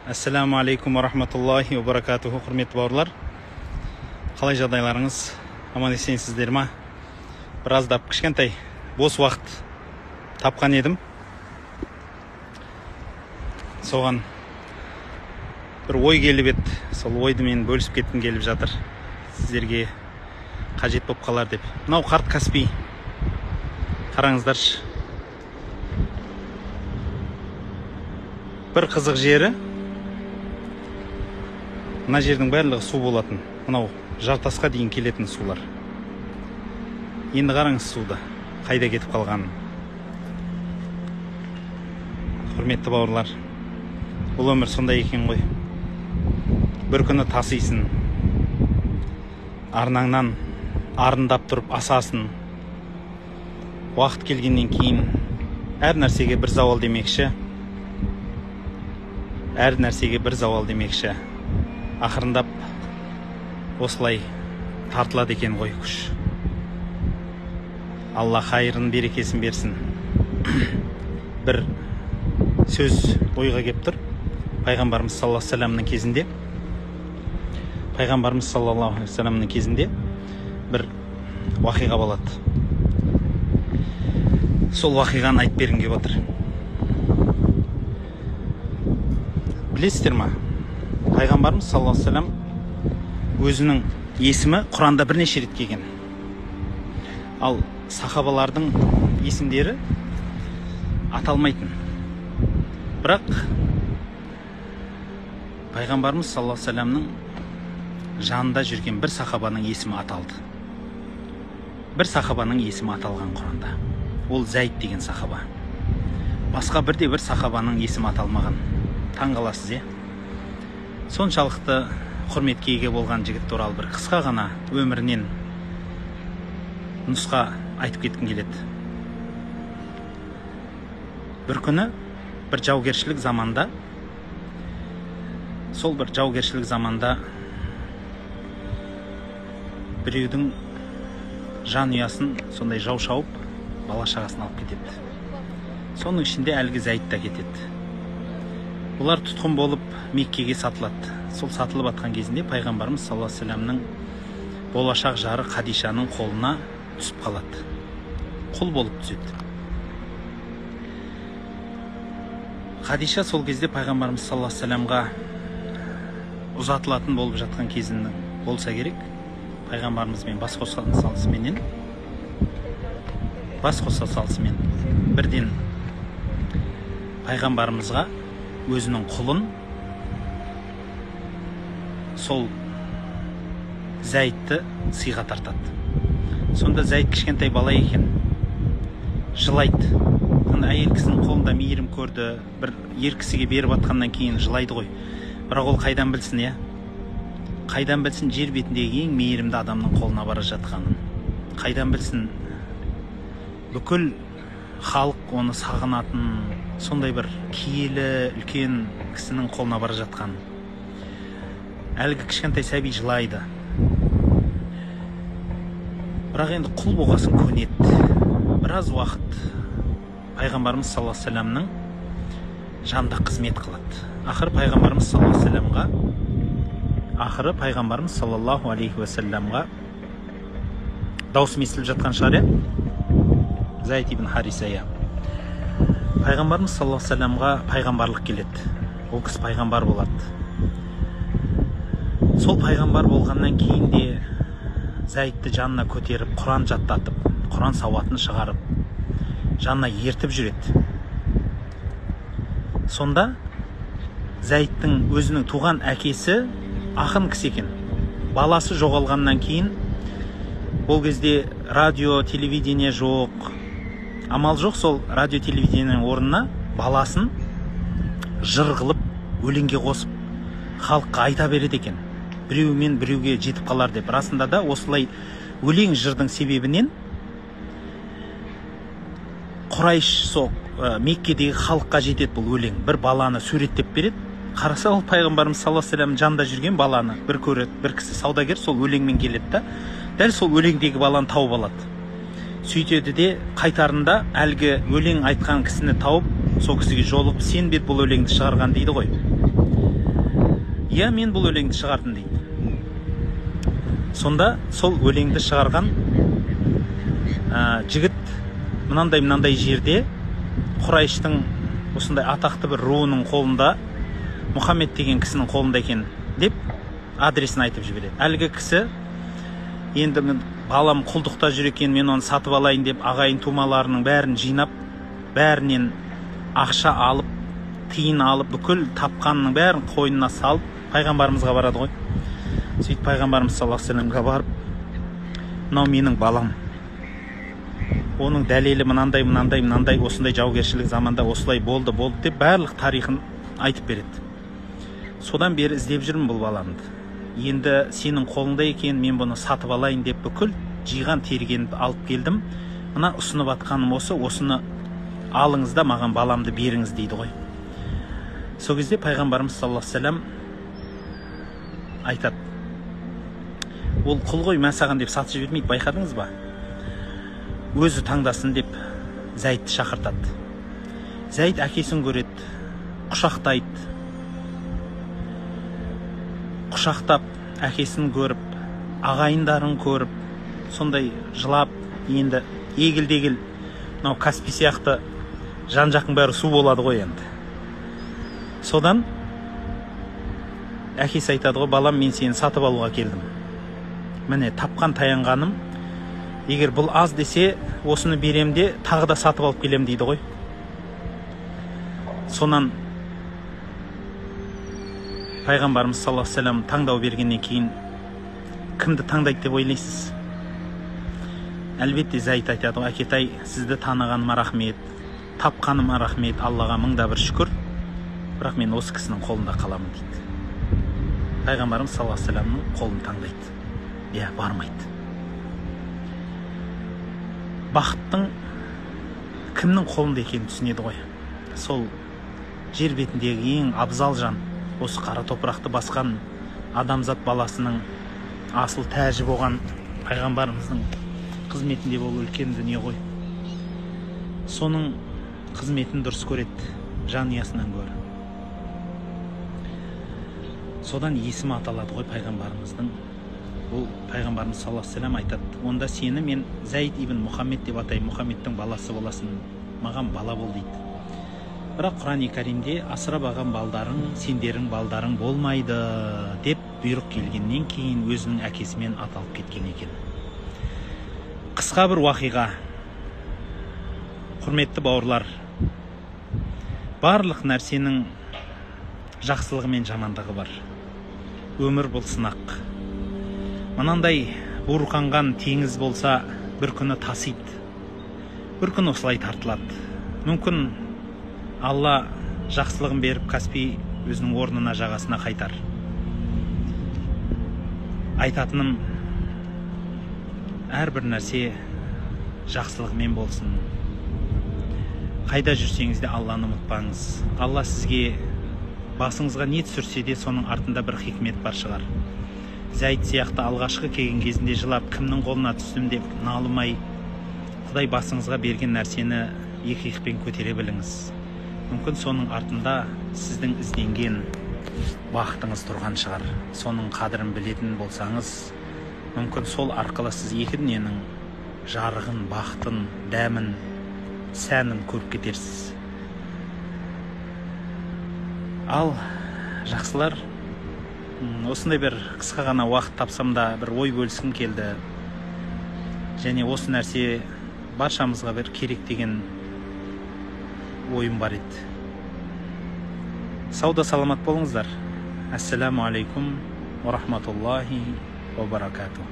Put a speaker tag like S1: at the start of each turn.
S1: Ассаламу алейкум ва рахматуллахи ва баракатуху. Құрметті бауырлар, қалай жағдайларыңыз? Аман есенсіздер ма? Біраздап кішкентай бос уақыт тапқан едім. Соған бір ой келіп еді. Сол ойды мен бөлісіп кеткім келіп жатыр. Сіздерге қажет болып қалар деп. Мынау қарт Каспий. Қараңыздаршы. Бір қызық жері, мына жердің барлығы су болатын. Мынау жартасқа дейін келетін сулар. Енді қараңыз суды қайда кетіп қалғанын. Құрметті бауырлар, бұл өмір сондай екен ғой. Бір күні тасисың, арнаңнан арындап тұрып асасын. Уақыт келгеннен кейін әр нәрсеге бір зауал демекші. Әр нәрсеге бір зауал демекші. Ақырындап осылай тартылады екен ғой күш. Алла хайырын, берекесін берсін. Бір сөз ойға кеп тұр. Пайғамбарымыз саллаллаху алейхи вассаламның кезінде, Пайғамбарымыз саллаллаху алейхи вассаламның кезінде бір уақиға болады. Сол уақиғаны айтып бергім келіп отыр. Білесіздер ма? Пайғамбарымыз саллаллаху алейхи вассалам өзінің есімі Құранда бірнеше рет келген. Ал сахабалардың есімдері аталмайтын. Бірақ Пайғамбарымыз саллаллаху алейхи вассаламның жанында жүрген бір сахабаның есімі аталды. Бір сахабаның есімі аталған Құранда. Ол Зайд деген сахаба. Басқа бірде бір сахабаның есімі аталмаған. Таң қаласыз, е? Соншалықты құрметке ие болған жігіт туралы бір қысқа ғана өмірінен нұсқа айтып кеткім келеді. Бір күні бір жаугершілік заманда, сол бір жаугершілік заманда біреудің жанұясын сондай жау шауып, бала шағасын алып кетеді. Соның ішінде әлгі Зайд та кетеді. Олар тұтқын болып Меккеге сатылады. Сол сатылып атқан кезінде Пайғамбарымыз саллаллаху алейхи вассаламның болашақ жары Қадишаның қолына түсіп қалады. Құл болып түседі. Қадиша сол кезде Пайғамбарымыз саллаллаху алейхи вассаламға ұзатылатын болып жатқан кезінің болса керек. Пайғамбарымызбен бас қоса салысымен бірден Пайғамбарымызға өзінің құлын, сол Зайдты сыйға тартады. Сонда Зайд кішкентай бала екен, жылайды. Әйел кісінің қолында мейірім көрді, бір ер кісіге беріп атқаннан кейін жылайды ғой. Бірақ ол қайдан білсін, е? Қайдан білсін жер бетіндегі ең мейірімді адамның қолына бара жатқанын? Қайдан білсін бүкіл халық оны сағынатын сондай бір киелі үлкен кісінің қолына бара жатқан. Әлгі кішкентай сәби жылайды. Бірақ енді құл болғасын көнеді. Біраз уақыт Пайғамбарымыз саллаллаху алейхи вассаламның жанында қызмет қылады. Ақыры Пайғамбарымыз саллаллаху алейхи уассаламға дауысым естіліп жатқан шығар, е? Зайд ибн Хариса. Пайғамбарымыз саллаллаху алейхи вассаламға пайғамбарлық келеді. Ол кісі пайғамбар болады. Сол пайғамбар болғаннан кейін де Зайдты жанына көтеріп, Құран жаттатып, Құран сауатын шығарып, жанына ертіп жүреді. Сонда Зайдтың өзінің туған әкесі ақын кісі екен. Баласы жоғалғаннан кейін, ол кезде радио, телевидение жоқ. Амал жоқ, сол радио телевидениенің орнына баласын жыр қылып, өлеңге қосып, халыққа айта береді екен. Біреумен біреуге жетіп қалар деп. Расында да осылай өлең жырдың себебінен Құрайш сол Меккедегі халыққа жетеді бұл өлең. Бір баланы суреттеп береді. Қараса, ол Пайғамбарымыз саллаллаху алейхи вассалам жанында жүрген баланы бір көреді, бір кісі саудагер сол өлеңмен келеді да, дәл сол өлеңдегі баланы тауып алады. Сөйтеді де қайтарында әлгі өлең айтқан кісіні тауып, сол кісіге жолығып, сен бе бұл өлеңді шығарған дейді ғой. Иә, мен бұл өлеңді шығардым дейді. Сонда сол өлеңді шығарған жігіт мынандай-мынандай жерде Құрайыштың осындай атақты бір руының қолында, Мұхаммед деген кісінің қолында екен деп адресін айтып жібереді. Әлгі кісі енді мен балам құлдықта жүр екен, мен оны сатып алайын деп ағайын тумаларының бәрін жинап, бәрінен ақша алып, тиын алып, бүкіл тапқанының бәрін қойнына салып пайғамбарымызға барады ғой. Сөйтіп пайғамбарымыз саллаллаху алейхи вассаламға барып, мынау менің балам, оның дәлелі мынандай, мынандай, мынандай, осындай жаугершілік заманда осылай болды, болды деп барлық тарихын айтып береді. Содан бері іздеп жүрмін бұл баламды. Енді сенің қолыңда екен, мен бұны сатып алайын деп бүкіл жиған тергенді алып келдім. Мына ұсынып атқаным осы, осыны алыңыз да маған баламды беріңіз дейді ғой. Сол кезде пайғамбарымыз саллаллаху алейхи вассалам айтады. Ол құл ғой, мә саған деп сатып жібермейді, байқадыңыз ба? Өзі таңдасын деп Зәйдті шақыртады. Зәйд әкесін көреді, құшақтайды. Құшақтап әкесін көріп, ағайындарын көріп, сондай жылап, енді егіл-дегіл мынау Каспий сияқты жан-жақтың бәрі су болады ғой енді. Содан әкесі айтады ғой, балам, мен сені сатып алуға келдім. Міне тапқан таянғаным, егер бұл аз десе, осыны берем де, тағы да сатып алып келем дейді ғой. Сонан пайғамбарымыз саллаллаху алейхи вассалам таңдау бергеннен кейін кімді таңдайды деп ойлайсыз? Әлбетте Зәйд айтады ғой, әкетай, сізді танығаныма рахмет, тапқаныма рахмет, Аллаға мыңда бір шүкір, бірақ мен осы кісінің қолында қаламын дейді. Пайғамбарымыз саллаллаху алейхи вассаламның қолын таңдайды. Иә, бармайды. Бақыттың кімнің қолында екенін түсінеді ғой. Сол жер бетіндегі ең абзал жан, осы қара топырақты басқан адамзат баласының асыл тәжі болған пайғамбарымыздың қызметінде болу үлкен дүние ғой. Соның қызметін дұрыс көреді, жанұясынан гөрі. Содан есімі аталады ғой пайғамбарымыздың. Ол пайғамбарымыз саллаллаху алейхи вассалам айтады, онда сені мен Зәйд ибн Мұхаммед деп атаймын, Мұхаммедтің баласы боласың, маған бала бол дейді. Бірақ Құран-и Каримде асырап алған балдарың сендерің балдарың болмайды деп бұйрық келгеннен кейін өзінің әкесімен аталып кеткен екен. Қысқа бір уақиға. Құрметті бауырлар, барлық нәрсенің жақсылығы мен жамандығы бар. Өмір бұл сынақ. Мынандай буырқанған теңіз болса, бір күні тасиды, бір күні осылай тартылады. Мүмкін Алла жақсылығын беріп, Каспий өзінің орнына, жағасына қайтар. Айтатыным, әрбір нәрсе жақсылығымен болсын. Қайда жүрсеңіз де Алланы ұмытпаңыз. Алла сізге басыңызға не түсірсе де, соның артында бір хикмет бар шығар. Зәйд сияқты алғашқы келген кезінде жылап, кімнің қолына түстім деп налымай, Құдай басыңызға берген нәрсені екі иықпен көтере біліңіз. Мүмкін соның артында сіздің ізденген бақытыңыз тұрған шығар. Соның қадірін білетін болсаңыз, мүмкін сол арқылы сіз екі дүниенің жарығын, бақытын, дәмін, сәнін көріп кетерсіз. Ал жақсылар, осындай бір қысқа ғана уақыт тапсам да бір ой бөліскім келді. Және осы нәрсе баршамызға бір керек деген ойым бар еді. Сауда саламат болыңыздар. Ассаламу алейкум ва рахматуллахи ва баракатух.